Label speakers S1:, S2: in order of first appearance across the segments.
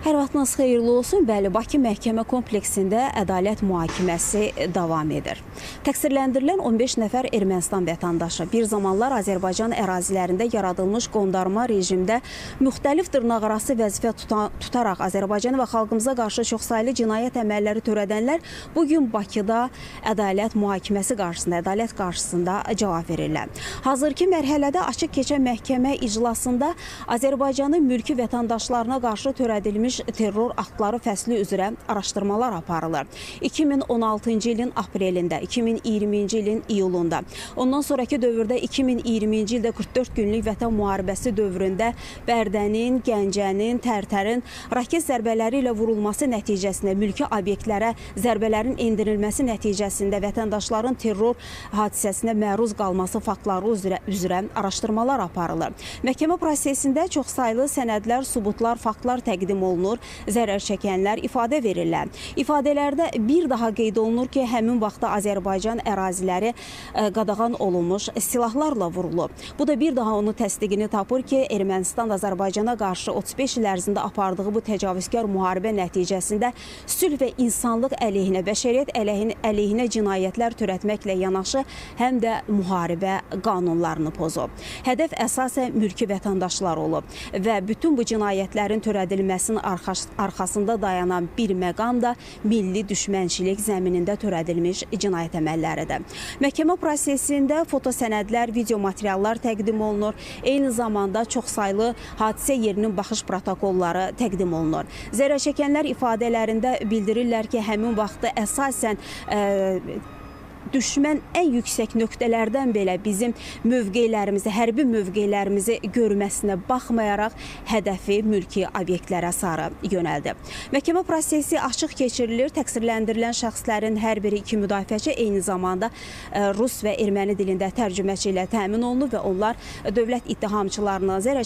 S1: Hər vaxtınız xeyirli olsun. Bəli, Bakı Məhkəmə Kompleksində ədalət mühakiməsi davam edir. Təqsirləndirilən 15 nəfər Ermənistan vətəndaşı bir zamanlar Azərbaycan ərazilərində yaradılmış qondarma rejimdə müxtəlif dırnaqarası vəzifə tutaraq Azərbaycan və xalqımıza qarşı çoxsaylı cinayət əməlləri törədənlər bugün Bakıda ədalət mühakiməsi qarşısında, ədalət qarşısında cavab verirlər. Hazırki mərhələdə açıq keçən məhkəmə iclasında Azərbaycanın mülki vətəndaşlarına qarşı törədilmiş terror aktları fəsli üzrə araşdırmalar aparılır. 2016-cı ilin aprelində, 2020-ci ilin iyulunda, ondan sonraki dövrdə 2020-ci ildə 44 günlük vətən müharibəsi dövründə Bərdənin, Gəncənin, Tərtərin raket zərbələri ilə vurulması nəticəsində mülki obyektlərə zərbələrin endirilməsi nəticəsində vətəndaşların terror hadisəsinə məruz qalması faktları üzrə araşdırmalar aparılır. Məhkəmə prosesində çoxsaylı sənədlər, sübutlar, faktlar təqdim olunur. Zərər çəkənlər ifadə verirlər. İfadələrdə bir daha qeyd olunur ki, həmin vaxtda Azərbaycan əraziləri qadağan olunmuş silahlarla vurulub. Bu da bir daha onun təsdiqini tapır ki, Ermənistan Azərbaycana qarşı 35 il ərzində apardığı bu təcavüzkar müharibə nəticəsində sülh və insanlıq əleyhinə, bəşəriyyət əleyhinə cinayətlər törətməklə yanaşı həm də müharibə qanunlarını pozub. Hədəf əsasən mülki vətəndaşlar olub və bütün bu cinayətlərin törədilməsinin arxasında dayanan bir məqam da milli düşmənçilik zəminində törədilmiş cinayət əməlləridir. Məhkəmə prosesində foto sənədlər, video materiallar təqdim olunur. Eyni zamanda çoxsaylı hadisə yerinin baxış protokolları təqdim olunur. Zərər çəkənlər ifadələrində bildirirlər ki, həmin vaxtda əsasən düşmən ən yüksək nöqtələrdən belə bizim mövqelərimizi, hərbi mövqelərimizi görməsinə baxmayaraq hədəfi mülki obyektlərə sarı yönəldi. Məhkəmə prosesi açıq keçirilir. Təqsirləndirilən şəxslərin hər biri iki müdafiəçi, eyni zamanda rus və erməni dilində tərcüməçi ilə təmin olunur və onlar dövlət ittihamçılarına, zərər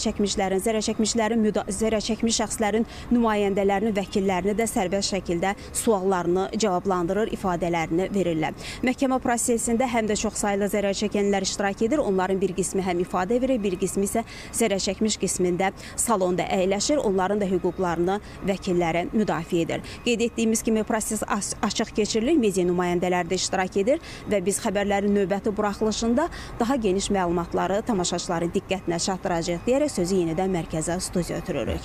S1: çəkmiş şəxslərin nümayəndələrinin, vəkillərini də sərbəst şəkildə suallarını cavablandırır, ifadələrini verirlər. Məhkəmə prosesində həm də çoxsaylı zərər çəkənlər iştirak edir. Onların bir qismi həm ifadə verir, bir qismi isə zərər çəkmiş qismində salonda əyləşir. Onların da hüquqlarını vəkilləri müdafiə edir. Qeyd etdiyimiz kimi proses açıq keçirilir, media nümayəndələri də iştirak edir və biz xəbərlərin növbəti buraxılışında daha geniş məlumatları tamaşaçıların diqqətinə çatdıracağıq deyərək sözü yenidən mərkəzə, studiya ötürürük.